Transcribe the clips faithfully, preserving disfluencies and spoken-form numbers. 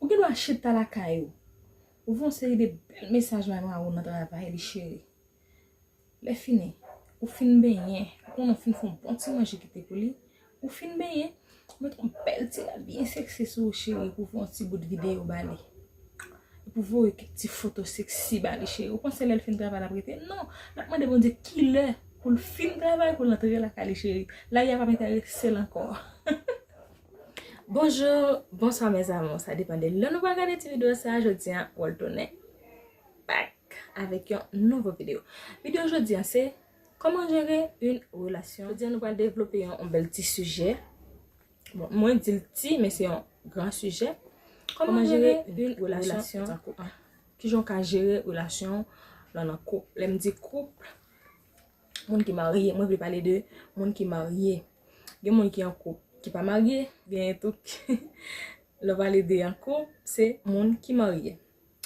Ou gen dwa chita lakay ou. Ou voye yon seri de bèl mesaj manman ou nan travay li, cheri. Lè fini, ou fin benyen, ou konnen ou fin fè yon bon ti manje kite pou li. Ou fin benyen, ou met yon bèl ti rad byen seksi sou ou, cheri, pou fè yon ti bout videyo ba li. Epi ou voye kèk ti foto seksi ba li, cheri. Ou panse lè l fin travay l ap rete? Non, l ap mande Bondye kilè pou l fin travay, pou l antre lakay li, cheri. Lavi a p ap enterese l ankò. Bonjou, bonswa mes amours, sa depann de lè nou pral gade ti videyo sa a. Jodi a, w al tounen back avèk yon nouvo videyo. Videyo jodi a se kòman jere yon relasyon. Jodi a nou pral devlope yon, yon bèl ti sijè. Bon, mwen di l ti, men se yon gran sijè. Kòman jere yon relasyon tankou an? Kijan w ka jere relasyon w lè w nan koup? Lè m di koup, moun ki marye, mwen vle pale de moun ki marye. Gen moun ki an koup ki pa marye, gen tou ki, lè w pale de an koup, se moun ki marye.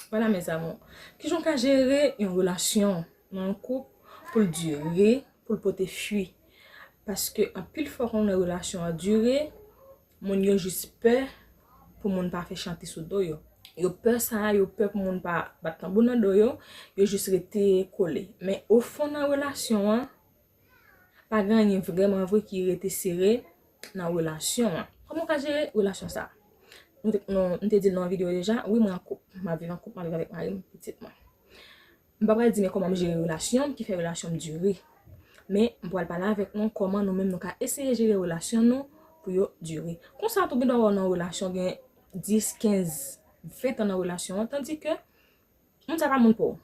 Vwala mes amours. Kijan w ka jere yon relasyon nan yon koup pou l dire, pou l pote fwi? Paske anpil fwa konnen relasyon an dire, moun yo jis pè pou moun pa fè chante sou do yo. Yo pè sa, yo pè pou moun pa bat tanbou nan do yo, yo jis rete kole. Men ofon nan relasyon an, pa gen anyen vrèman vre ki rete sere nan relasyon an. Kòman w ka jere relasyon sa a? Nou te, nou, m te di l nan yon videyo deja, wi, mwen an koup. M ap viv an koup, m ap viv avèk mari m, pitit mwen. M pa pral di men kòman m jere relasyon m ki fè relasyon m dire. Men, m pral pale avèk nou kòman nou menm nou ka eseye jere relasyon nou pou yo dire. Konsa tou, gen dwa wè w nan relasyon gen dis, kenz, ven tan nan relasyon an, tandike moun sa pa moun pa w.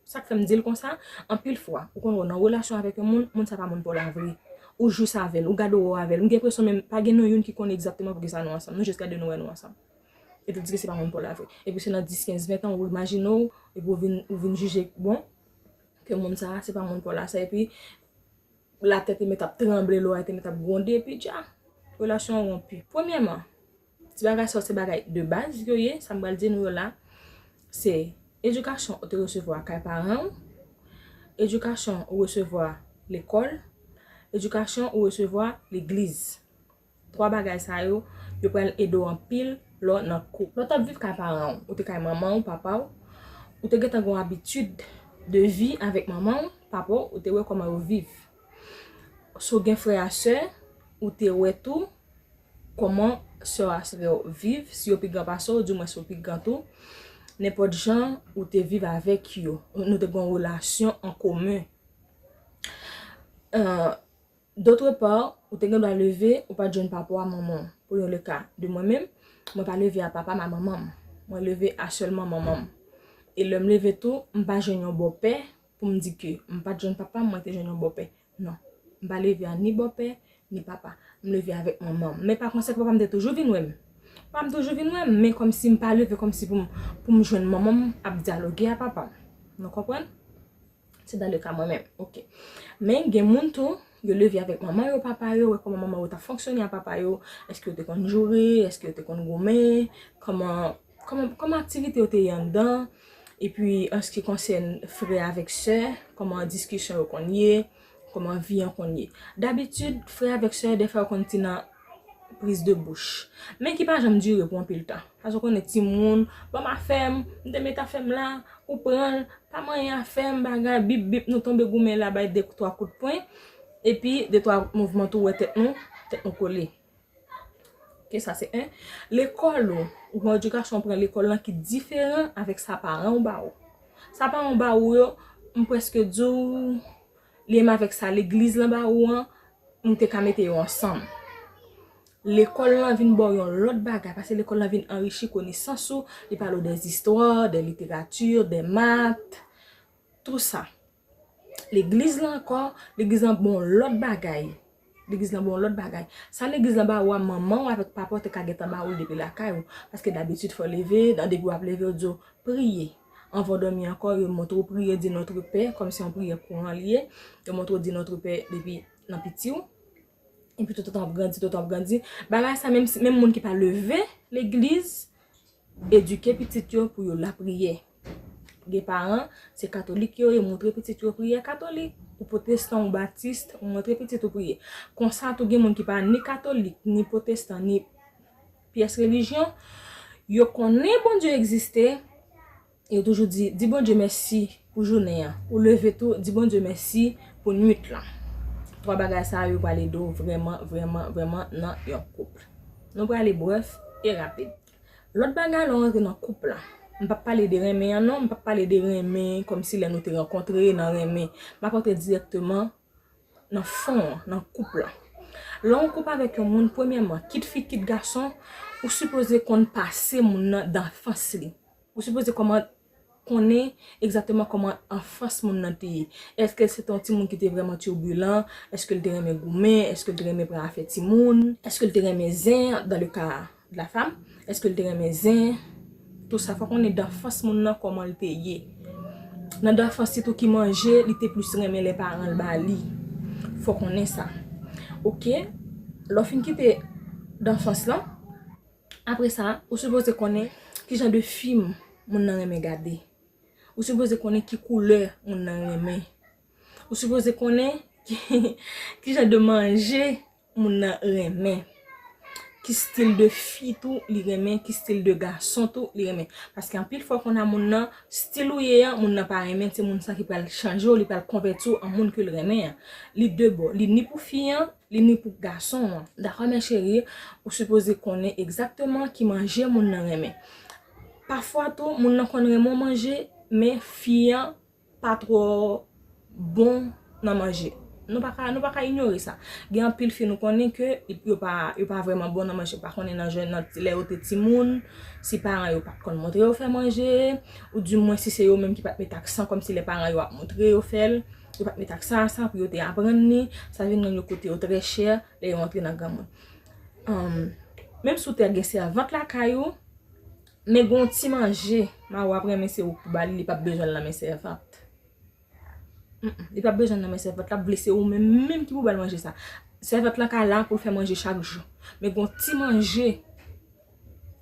Sa k fè m di l konsa, anpil fwa, ou konn wè w nan relasyon avèk yon moun, moun sa pa moun pa w la vre. Ou jis avè l, ou gade w avè l. M gen enpresyon menm pa gen nou youn ki konnen egzakteman poukisa nou ansanm. Nou jis gade nou wè nou ansanm. E tandike se pa moun pa w la vre. Epi se nan dis, kenz, ven tan ou imajine w, epi ou vin, ou vin jije, bon, ke moun sa a, se pa moun pa w la sa. Epi latè te mèt ap tranble, lwa te mèt ap gwonde, epi dja, relasyon an wonpi. Premyèman, ti bagay sa yo se bagay de baz yo ye, sa m pral di nou yo la, se edikasyon ou te resevwa kay paran w, edikasyon ou resevwa lekòl, edikasyon ou resevwa legliz. Twa bagay sa yo, yo pral ede w anpil lè w nan koup. Lè w t ap viv kay paran w, ou te kay manman w, papa w, ou te gentan gen yon abitid de vi avèk manman w, papa w, ou te wè kòman yo viv. Si w gen frè a sè, ou te wè tou kòman sè a sè w viv, si yo pi gran pase w, dimwen si yo pi gran tou, nenpòt jan ou te viv avèk yo, nou te gen yon relasyon an komen. Euh, D'autre part, ou te gen dwa leve, ou pa t jwenn papa w a manman w. Pou yon le ka de mwen menm, mwen pa leve a papa m, a manman m. Mwen leve a sèlman manman m. E lè m leve tou, m pa jwenn yon bòpè pou m di ke m pa t jwenn papa m, mwen te jwenn yon bòpè. Non. M pa leve a ni bòpè, ni papa. M leve avèk manman m. Men pa konsa ke papa m te toujou vin wè m. Papa m toujou vin wè m, men kòmsi m pa leve kòmsi pou m, pou m jwenn manman m ap dyaloge a papa m. Nou konprann? Se dans le cas mwen menm, ok. Men gen moun tou, yo leve avèk manman yo, papa yo, wè kòman manman yo t ap fonksyone a papa yo, èske yo te konn joure, èske yo te konn goumen, kòman, kòman, kòman aktivite yo te ye anndan, epi an se ki konsène frè avèk sè, kòman diskisyon yo konn ye, kòman vi an konn ye. Dabitid, frè avèk sè, dèfwa yo konn ti nan priz de bouch. Men ki pa janm dire pou anpil tan. Paske w konnen timoun, ban m afè m, m te met afè m la, ou pran l, pa manyen afè m, bagay, bip, bip, nou tonbe goumen la, bay de, twa kout pwen, epi de, twa mouvman tou, wè tèt nou, tèt nou kole. Ok, sa se en. Lekòl ou, ou gen edikasyon ou pran lekòl lan ki diferan avèk sa paran w ba ou. Sa paran w ba ou yo, m prèske di w, li menm avèk sa legliz lan ba ou an, m te ka mete yo ansanm. Lekòl lan vin ba w yon lòt bagay, paske lekòl lan vin anrichi konesans ou, li pale w de zistwa, de literati, de mat, tou sa. Legliz lan ankò, legliz lan ba w yon lòt bagay. Legliz lan ba w yon lòt bagay. Sa legliz lan ba ou a, manman w avèk papa w te ka gentan ba ou l depi lakay ou. Paske dabitid fò w leve, dan depi w ap leve, yo di w priye. Anvan w dòmi ankò, yo montre w priye, di Notre Père, kòmsi yon priyè kouran li ye. Yo montre w di Notre Père depi nan piti w. Epi toutan w ap grandi, toutan w ap grandi. Bagay sa, menm si, menm moun ki pa leve legliz, edike pitit yo pou yo lapriyè. Gen paran, se katolik yo ye, montre pitit yo priyè katolik. Ou pwotestan, ou batis, ou montre pitit ou priyè. Konsa tou gen moun ki pa ni katolik, ni pwotestan, ni pyès relijyon, Yo konnen Bondye egziste, yo toujou di, di Bondye mèsi pou jounen an. Ou leve tou, di Bondye mèsi pou nwit lan. Twa bagay sa yo pral ede w vrèman, vrèman, vrèman nan yon koup. Nou prale brèf e rapid. Lòt bagay, lè w rantre nan koup la, m p ap pale de renmen an non, m p ap pale de renmen kòmsi lè nou te rankontre nan renmen. M ap rantre dirèkteman nan fon an, nan koup la. Lè w koup avèk yon moun, premyèman, kit fi, kit gason, ou sipoze konn pase moun nan danfans li. Ou sipoze kòman konnen egzakteman kòman anfans moun nan te ye. Èske se te yon timoun ki te vrèman turbilan? Èske l te renmen goumen? Èske l te renmen pran afè timoun? Èske l te renmen zen, dans le cas de la femme? Èske l te renmen zen? Tou sa, fò konnen danfans moun nan kòman l te ye. Nan danfans li tou ki manje li te plis renmen lè paran l ba li. Fò konnen sa. Oke? Lè w fin kite danfans lan, apre sa, ou sipoze konnen ki jan de fim moun nan renmen gade. Ou sipoze konnen ki koulè moun nan renmen. Ou sipoze konnen ki, ki jan de manje moun nan renmen. Ki stil de fi tou li renmen, ki stil de gason tou li renmen. Paske anpil fwa w konn a moun nan, stil ou ye an, moun nan pa renmen, se moun sa ki pral chanje w, li pral konvèti w an moun ke l renmen an. Li de bò, li ni pou fi an, li ni pou gason an. Dakò, mes chéries, ou sipoze konnen egzakteman ki manje moun nan renmen. Pafwa tou, moun nan konn renmen w manje, men fi an pa twò bon nan manje. Nou pa ka, nou pa ka inyore sa. Gen anpil fi nou konnen ke yo pa, yo pa vrèman bon nan manje. Pa konnen nan jèn, nan, lè yo te timoun, si paran yo pa t konn montre yo fè manje, ou dimwen si se yo menm ki pa t met aksan, kòmsi lè paran yo ap montre yo fè l, yo pa t met aksan a sa pou yo te aprann li, sa vin rann yo koute yo trè chè lè yo antre nan granmoun. Anm, menm si w te gen sèvant lakay ou, men gen yon ti manje, mawo ap renmen se ou k pou ba li, li p ap bezwen l nan men sèvant. Mm, mm, li p ap bezwen l nan men sèvant, l ap vle se ou menm, menm ki pou ba l manje sa. Sèvant lan ka la pou l fè manje chak jou. Men gen yon ti manje,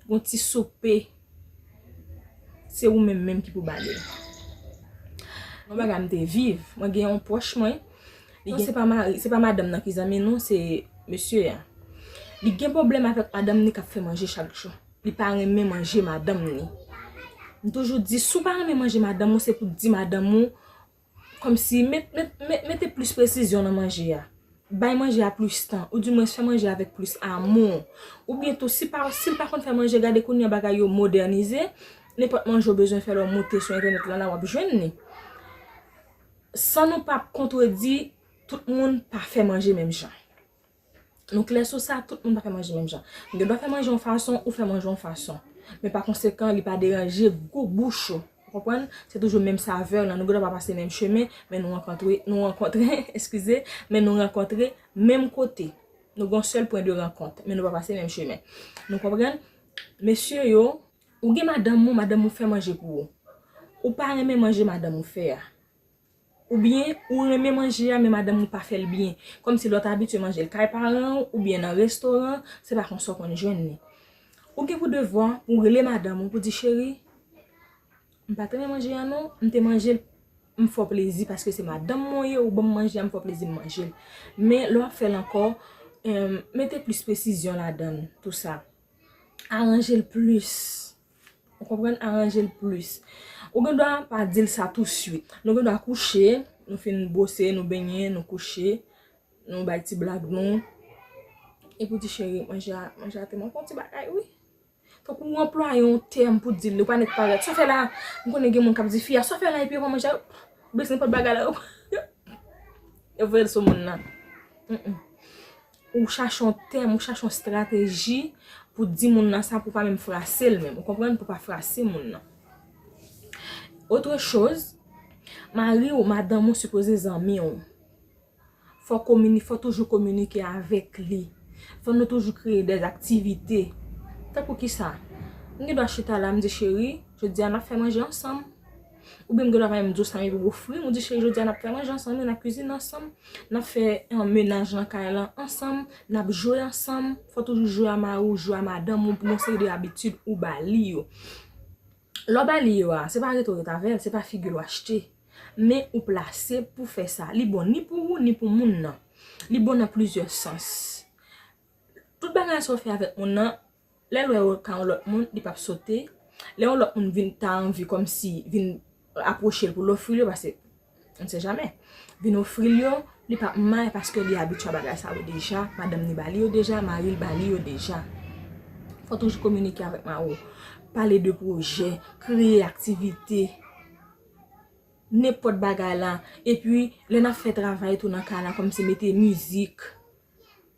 gen yon ti soupe, se ou menm, menm ki pou ba li l. Yon bagay m te viv, mwen gen yon pwòch mwen, li gen, se pa mari, se pa madanm nan ki zanmi nou, se mesye a. Li gen pwoblèm avèk madanm li k ap fè manje chak jou. Li pa renmen manje madanm li. M toujou di, si w pa renmen manje madanm ou, se pou di madanm ou, kòmsi, met, met, met, mete plis presizyon nan manje a. Bay manje a plis tan, oudimwens fè manje avèk plis amou. Oubyen tou, si pa, si l pa konn fè manje, gade kounye a bagay yo modènize, nenpòt manje w bezwen fè lè w moute sou entènèt la, la w ap jwenn li. San nou p ap kontredi, tout moun pa fè manje menm jan. Nou klè sou sa, tout moun pa fè manje menm jan. M gen dwa fè manje yon fason, ou fè manje yon fason. Men pa konsekan, li pa deranje gou bouch ou. Ou konprann? Se toujou menm savè lan. Nou gen dwa pa pase menm chemen, men nou rankontre, nou rankontre, eskize, men nou rankontre menm kote. Nou gen yon sèl pwen de rankont, men nou pa pase menm chemen. Nou konprann? Mesye yo, ou gen madanm ou, madanm ou fè manje pou ou. Ou pa renmen manje madanm ou fè a. Oubyen, ou renmen manje a, men madanm ou pa fè l byen. Kòmsi lè w ta abitye manje l kay paran w, oubyen nan restoran, se pa konsa w konn jwenn li. Ou gen pou devwa pou w rele madanm ou pou di, cheri, m pa t renmen manje a non, m te manje l, m fè w plezi paske se madanm mwen w ye, ou ban m manje a, m fè w plezi, m manje l. Men lè w ap fè l ankò, em, mete plis presizyon ladan l, tou sa. Aranje l plis. Ou konprann? Aranje l plis. Ou gen dwa pa di l sa touswit. Nou gen dwa kouche, nou fin bwose, nou benyen, nou kouche, nou bay ti blag nou. Epi w di, cheri, manje a, manje a te manke yon ti bagay, wi. Tankou w anplwaye yon tèm pou di l, ou pa nèk parèt. Sa w fè la? M konnen gen moun k ap di, fi a, sa w fè la epi yo pa manje a? Ou bese nenpòt bagay la, yo, yo voye l sou moun nan. Mm, mm. Ou chache yon tèm, ou chache yon estrateji pou di moun nan sa, pou pa menm frase l menm. Ou konprann? Pou pa frase moun nan. Autre chose, mari w, madanm ou sipoze zanmi w. Fò komini-, fò toujou kominike avèk li. Fò nou toujou kreye dè aktivite. Tankou kisa? M gen dwa chita la, m di, cheri, jodi a n ap fè manje ansanm. Oubyen m gen dwa pa menm di w sa, men pou ofri m, ou di, cheri, jodi a n ap fè manje ansanm, wi, n ap kwizine ansanm, n ap fè, eh, menaj nan kay lan ansanm, n ap jwe ansanm. Fò toujou jwe a mari w, jwe a madanm ou, pou yon seri de abitid ou ba li yo. Lè w ba li yo a, se pa rete w ret avè l, se pa figi l w achte. Men ou plase pou fè sa. Li bon ni pou ou, ni pou moun nan. Li bon nan plizyè sans. Tout bagay sa w fè avèk moun nan, Lè l wè w ka yon lòt moun, li p ap sote. Lè yon lòt moun vin ta anvi kòmsi vin apwoche l pou l ofri l yo, paske on sait jamais. Vin ofri l yo, li p ap may paske li abitye a bagay sa yo deja, madanm li ba li yo deja, mari l ba li yo deja. Fò toujou kominike avèk mari w. Pale de pwojè, kreye aktivite. Nenpòt bagay la. Epi, lè n ap fè travay tou nan kay la, kòmsi mete mizik.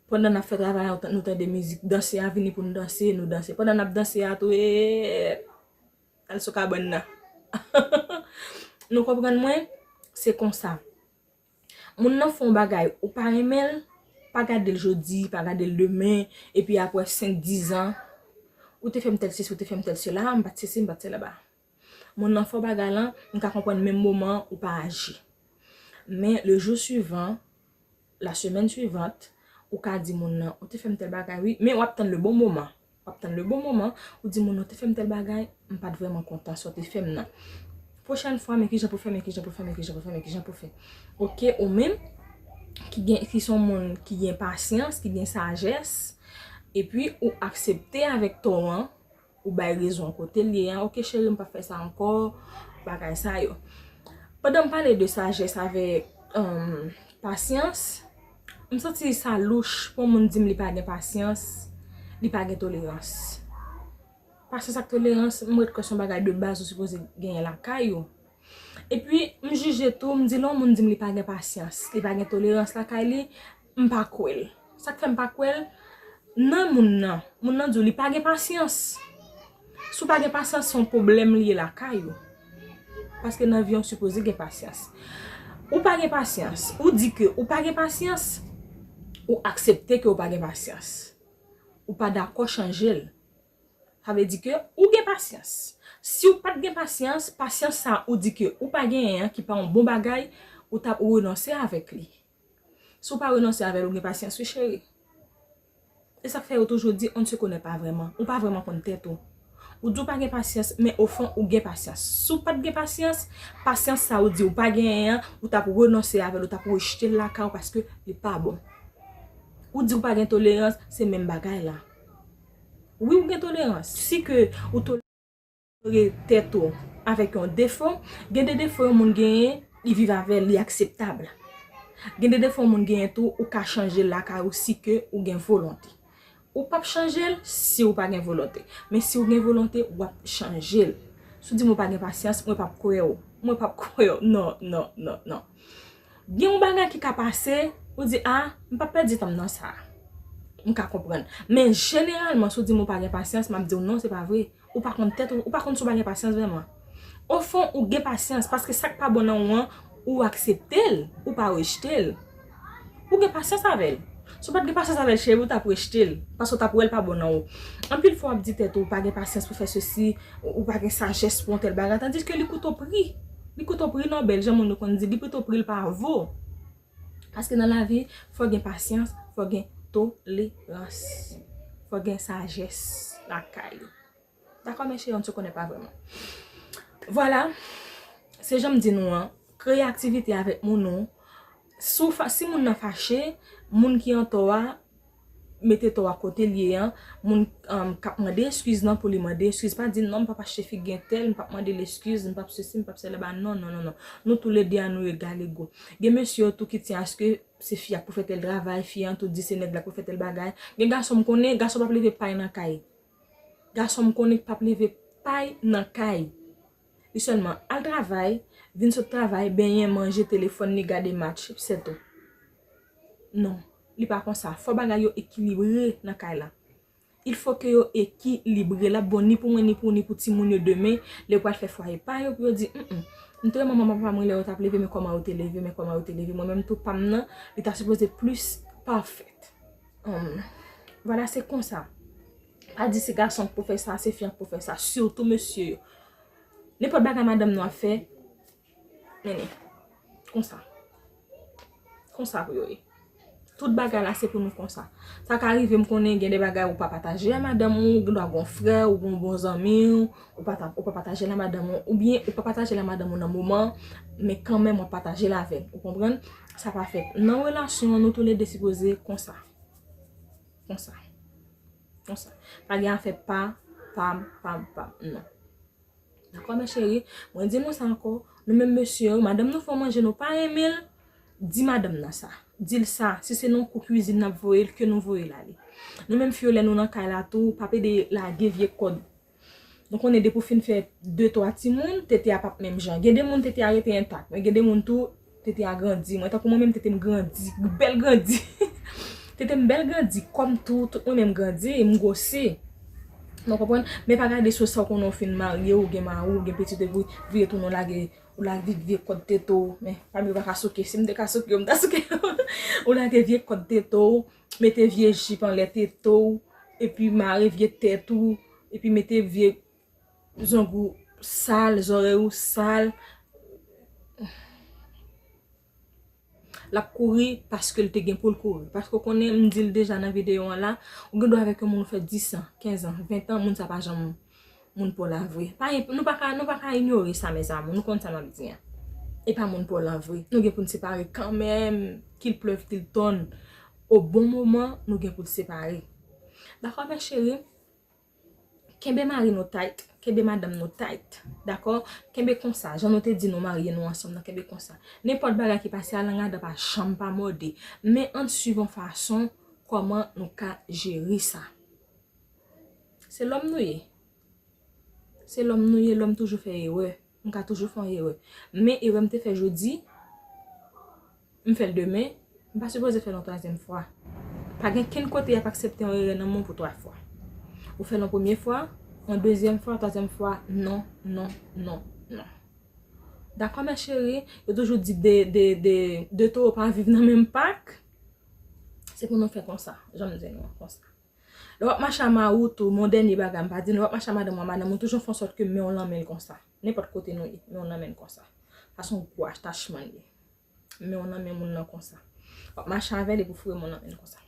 Pandan n ap fè travay la, nou tande mizik, danse a vini pou n danse, nou danse. Pandan n ap danse a tou, e, al sou kabann nan. Nou konprann mwen? Se konsa. Moun nan fè yon bagay, ou pa renmen l, pa gade l jodi, pa gade l demen, epi apre senk, diz an, ou te fè m tèl sesi, ou te fè m tèl sela, m pa t sesi, m pa t sela ba. Moun nan fè w bagay lan, m ka konprann menm moman ou pa aji. Men le jou suivan, la semaine suivante, ou ka di moun nan, ou te fè m tèl bagay wi, men w ap tann le bon moman. W ap tann le bon moman, ou di moun nan, ou te fè m tèl bagay, m pa t vrèman kontan sa w te fè m nan. Pwochèn fwa, men kijan pou fè, men kijan pou fè, men kijan pou fè, men kijan pou fè. Oke, ou menm, ki gen, ki se yon moun ki gen pasyans, ki gen sajès, epi ou aksepte avèk tò an, ou bay rezon kote l ye a, oke cheri, m p ap fè sa ankò, bagay sa yo. Pandan m pale de sajès avèk, um, pasyans, m santi sa louch pou yon moun di m li pa gen pasyans, li pa gen tolerans. Pasyans ak tolerans, m ret kwè se yon bagay de baz ou sipoze genyen lakay ou. Epi, m jije tou, m di lè yon moun di m li pa gen pasyans, li pa gen tolerans lakay li, m pa kwè l. Sa k fè m pa kwè l, nan moun nan, moun nan di w li pa gen pasyans. Si w pa gen pasyans, se yon pwoblèm li ye lakay ou. Paske nan vi an, w sipoze gen pasyans. Ou pa gen pasyans, ou di ke ou pa gen pasyans, ou aksepte ke ou pa gen pasyans. Ou pa dakò chanje l. Sa vle di ke ou gen pasyans. Si w pa t gen pasyans, pasyans sa ou di ke ou pa genyen an, ki pa yon bon bagay, ou t ap renonse avèk li. Si w pa renonse avè l, ou gen pasyans wi cheri. E sa k fè yo toujou di, on ne se connaît pas vraiment. Ou pa vrèman konn tèt ou. Ou di w pa gen pasyans, men ofon ou gen pasyans. Si w pa t gen pasyans, pasyans sa ou di ou pa genyen an, ou t ap renonse avè l, ou t ap rejte l lakay ou paske li pa bon. Ou di w pa gen tolerans, se menm bagay la. Wi, ou gen tolerans. Si ke ou tolere tèt ou avèk yon defo, gen de defo yon moun genyen, li viv avè l, li akseptab. Gen de defo yon moun genyen tou, ou ka chanje l lakay ou si ke ou gen volonte. Ou p ap chanje l si ou pa gen volonte. Men si ou gen volonte, w ap chanje l. Si w di m ou pa gen pasyans, mwen p ap kwè w. Mwen p ap kwè w. Non, non, non, non. Gen yon bagay ki ka pase, ou di, a, m p ap pèdi tan m nan sa. M ka konprann. Men jeneralman, si w di m ou pa gen pasyans, m ap di w non, se pa vre. Ou pa konn tèt ou, ou pa konn si w pa gen pasyans vrèman. Ofon, ou gen pasyans, paske sa k pa bon nan ou an, ou aksepte l, ou pa rejte l. Ou gen pasyans avè l. Si w pa t gen pasyans avè l, cheri, ou t ap rejte l, paske w t ap wè l pa bon nan ou. Anpil fwa, w ap di tèt ou, ou pa gen pasyans pou fè sesi, ou, ou pa gen sajès pou yon tèl bagay, tandiske li koute w pri. Li koute w pri nobèl, jan moun yo konn di, li koute w pri, l pa vo. Paske nan lavi, fò gen pasyans, fò gen tolerans, fò gen sajès lakay ou. Dakò, men cheri, on ne se connaît pas vraiment. Vwala, se jan m di nou an, kreye aktivite avèk moun ou. Si w fa-, si moun nan fache, moun ki an tò a, mete tò a kote l ye an, moun, um, k ap mande eskiz nan pou li mande eskiz, pa di non, m p ap achte figi entèl, m p ap mande l eskiz, m p ap sesi, m p ap sela, ba non, non, non, non. Nou toulede a nou egal ego. Gen mesye yo tou ki tyen aske se fi a k pou fè tèl travay, fi an tou di se nèg la k pou fè tèl bagay. Gen gason m konnen, gason p ap leve pay nan kay. Gason m konnen k p ap leve pay nan kay. Li sèlman al travay, vin sot travay, benyen, manje, telefòn li, gade match, sètou. Non, li pa konsa. Fò bagay yo ekilibre nan kay la. Il faut que yo ekilibre. L ap bon ni pou mwen, ni pou, ni pou timoun yo demen, lè yo pral fè fwaye pa yo, pou yo di, mm, mm. M te wè manman papa mwen lè yo t ap leve, men kòman yo te leve, men kòman yo te leve. Mwen menm tou pa m nan, li ta sipoze plis pafè. Hum, vwala, se konsa. Pa di se gason k pou fè sa, se fi an k pou fè sa, sitou mesye yo. Nenpòt bagay madanm nou ap fè, mennen. Konsa. Konsa pou yo ye. Tout bagay la se pou nou konsa. Sa ka rive m konnen gen de bagay ou pa pataje a madanm ou, ou gendwa gon frè, ou gon bon zanmi w, ou pa ta, ou pa pataje l a madanm ou, oubyen ou pa pataje l a madanm ou nan moman, men kanmenm w ap pataje l avè l. Ou konprann? Sa pa fèt. Nan relasyon an, nou toulede sipoze konsa. Konsa. Konsa. Pa gen afè pa, pam, pam, pam. Non. Dakò, mes chéris? Mwen di nou sa ankò. Nou menm mesye yo, madanm nou fè w manje, nou pa renmen l, di madanm nan sa. Di l sa. Si se nan kou kwizin n ap voye l, ke nou voye l ale. Nou menm fi yo, lè nou nan kay la tou, p ap ede lage vye kòd. Nou konnen depi w fin fè de twa timoun, tete a p ap menm jan. Gen de moun tete a rete entak, men gen de moun tou, tete a grandi. Mwen, tankou mwen menm, tete m grandi, bèl grandi. Tete m bèl grandi, kò m tou, tout mwen menm grandi, m gwosi. Nou konprann? Men pa gade sou sa w konnen w fin marye, w gen mari, w gen pitit, epi w vire tounen w lage, w lage vye kòd tete w. Men, pa bliye w pa ka souke. Si m te ka souke w, m ta souke w. W lage vye kòd tete w, mete vye jip anlè tete w, epi mare vye tèt ou, epi mete vye zong ou sal, zòrèy ou sal. L ap kouri paske l te gen pou l kouri. Paske w konnen, m di l deja nan videyo an la, ou gen dwa avèk yon moun ou fè dis an, kenz an, ven an, moun sa pa janm moun pa w la vre. Pa, nou pa ka, nou pa ka inyore sa, mes amours. Nou konn sa m ap di an. E pa moun pa w la vre. Nou gen pou n separe kanmenm, qu'il pleuve, qu'il tonne. Au bon moment, nou gen pou n separe. Dakò, mes chéris? Kenbe mari nou tight, kenbe madanm nou tight, dakò? Kenbe konsa, jan nou te di nou marye nou ansanm nan, kenbe konsa. Nenpòt bagay ki pase a, lang adan pa janm pa mòde. Men ann swiv yon fason kòman nou ka jere sa. Se lòm nou ye. Se lòm nou ye, lòm toujou fè erè. M ka toujou fè yon erè. Men erè m te fè jodi, m fè l demen, m pa sipoze fè l yon twazyèm fwa. Pa gen kenn kote y ap aksepte yon erè nan men w pou twa fwa. Ou fè l yon premye fwa, yon dezyèm fwa, twazyèm fwa, non, non, non, non. Dakò, mes chéris? Yo toujou di de, de, de, de towo pa viv nan menm pak. Se pou nou fè konsa, jan m di nou an, konsa. Lè w ap mache a mari w tou, men yon dènye bagay m pa di nou, lè w ap mache a madanm ou, madanm ou toujou fè an sòt ke men w nan men l konsa. Nenpòt kote nou ye, men w nan men l konsa. Sa se yon gwo atachman l ye. Men w nan men moun nan konsa. W ap mache avè l epi w foure men w nan men l konsa.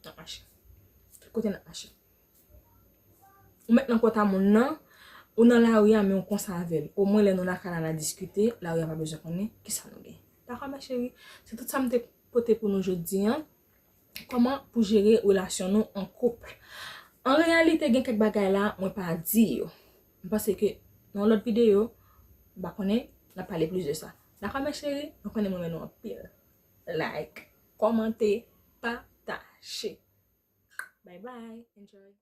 N ap mache. Tout kote n ap mache. Ou mèt nan kòt a moun nan, ou nan lari a, men w konsa avè l. Omwen lè nou lakay la, n a diskite, lari a pa bezwen konnen kisa nou gen. Dakò, mes chéris? Se tout sa m te pote pou nou jodi an. Kòman pou jere relasyon nou an koup? An reyalite, gen kèk bagay la, mwen pa di yo. M panse ke nan yon lòt videyo, m pa konnen, n ap pale plis de sa. Dakò, mes chéris? Mwen konnen mwen renmen nou anpil. Like, kòmante, pataje. Bye bye, enjoy.